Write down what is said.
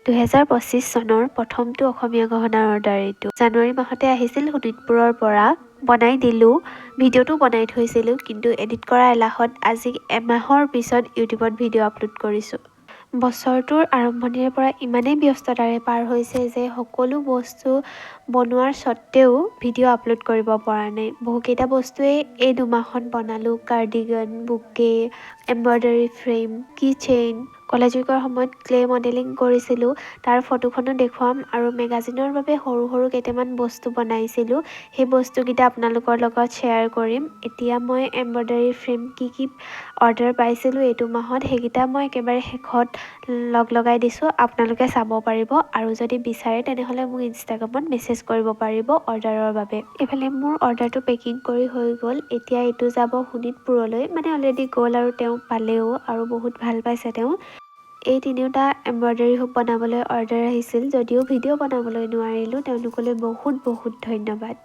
2025 চনৰ প্ৰথমটো অসমীয়া গহনাৰ অৰ্ডাৰ এইটো। জানুৱাৰী মাহতে আহিছিল শোণিতপুৰৰ পৰা। বনাই দিলোঁ, ভিডিঅ'টো বনাই থৈছিলোঁ, কিন্তু এডিট কৰা এলাহত আজি এমাহৰ পিছত ইউটিউবত ভিডিঅ' আপলোড কৰিছোঁ। বছৰটোৰ আৰম্ভণিৰে পৰা ইমানেই ব্যস্ততাৰে পাৰ হৈছে যে সকলো বস্তু বনোৱাৰ স্বত্তেও ভিডিঅ' আপলোড কৰিব পৰা নাই। বহুকেইটা বস্তুৱেই এই 2 মাহত বনালোঁ। Cardigan, bouquet, embroidery frame, key chain। College উইকৰ সময়ত ক্লে মডেলিং কৰিছিলোঁ, তাৰ ফটোখনো দেখুৱাম। আৰু মেগাজিনৰ বাবে সৰু সৰু কেইটামান বস্তু বনাইছিলোঁ, সেই বস্তুকেইটা আপোনালোকৰ লগত শ্বেয়াৰ কৰিম। এতিয়া মই এম্ব্ৰইডাৰী ফ্ৰেম কি কি অৰ্ডাৰ পাইছিলোঁ এইটো মাহত, সেইকেইটা মই একেবাৰে শেষত লগ লগাই দিছোঁ, আপোনালোকে চাব পাৰিব। আৰু যদি বিচাৰে, তেনেহ'লে মোক ইনষ্টাগ্ৰামত মেছেজ কৰিব পাৰিব অৰ্ডাৰৰ বাবে। এইফালে মোৰ অৰ্ডাৰটো পেকিং কৰি হৈ গ'ল। এতিয়া এইটো যাব শোণিতপুৰলৈ, মানে অলৰেডি গ'ল আৰু তেওঁ পালেও আৰু বহুত ভাল পাইছে তেওঁ। এই তিনিওটা এম্ব্ৰইডাৰী হুপ বনাবলৈ অৰ্ডাৰ আহিছিল যদিও ভিডিঅ' বনাবলৈ নোৱাৰিলোঁ। তেওঁলোকলৈ বহুত বহুত ধন্যবাদ।